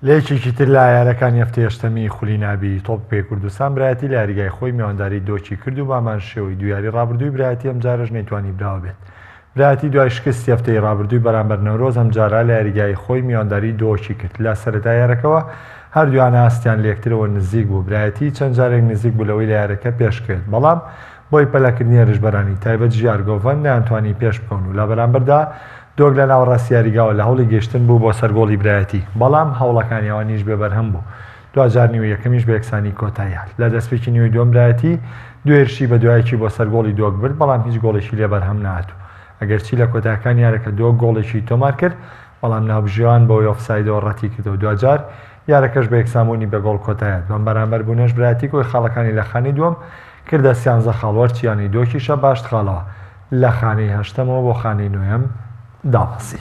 لە یەکێکی تر لە یارەکانی هەفتەی هەشتەمی خولی نابی تۆپی پێی کوردستان برایەتی لە یاریگای خۆی میوانداری دۆکی کرد و بەهەمان شێوەی دوو یاری ڕابردووی برایەتی ئەمجارەش نەیتوانی براوە بێت. برایەتی دوای شکستی هەفتەی ڕابردووی بەرامبەر نەورۆز ئەمجارە لە یاریگای خۆی میوانداری دۆکی کرد لە سەرەتای یارەکەوە هەردوویان ئاستیان لەیەکترەوە نزیک بوو برایەتی چەند جارێک نزیک بوو لەوەی لە یارەکە پێشکەوێت بەڵام بۆی پەلەکردنی هێرشبەرانی تایبەت ژیار گۆڤەند نەیانتوانی پێشبکەون و لە بەرامبەردا دۆک لە ناوەڕاستی یاریگاوە لە هەوڵی گەیشتن بوو بۆ سەر گۆڵی برایەتی، بەڵام هەوڵەکانی ئەوانیش بێ بەرهەم بوو. دواجار نیوەی یەکەمیش بە یەکسانی کۆتایی هات. لە دەستپێکی نیوەی دووەم برایەتی دوو هێرشی بەدوایەکی بۆ سەر گۆڵی دۆک برد، بەڵام هیچ گۆڵێکی لێ بەرهەم نەهات و ئەگەرچی لە کۆتایەکانی یارەکە دۆک گۆڵێکی تۆمار کرد، بەڵام ناوبژیوان بەهۆی ئۆفسایدەوە ڕەتیکردەوە. دواجار یارەکەش بە یەکسانبوونی بێ گۆڵ کۆتایی هات. بەم بەرامبەربوونەش برایەتی کۆی خاڵەکانی لە خانەی دووەم کردە سیانزە خاڵ، وەرچی یانەی دۆکیشە بە هەشت خاڵەوە لە خانەی هەشتەمەوە بۆ خانەی نۆیەم دابەزی.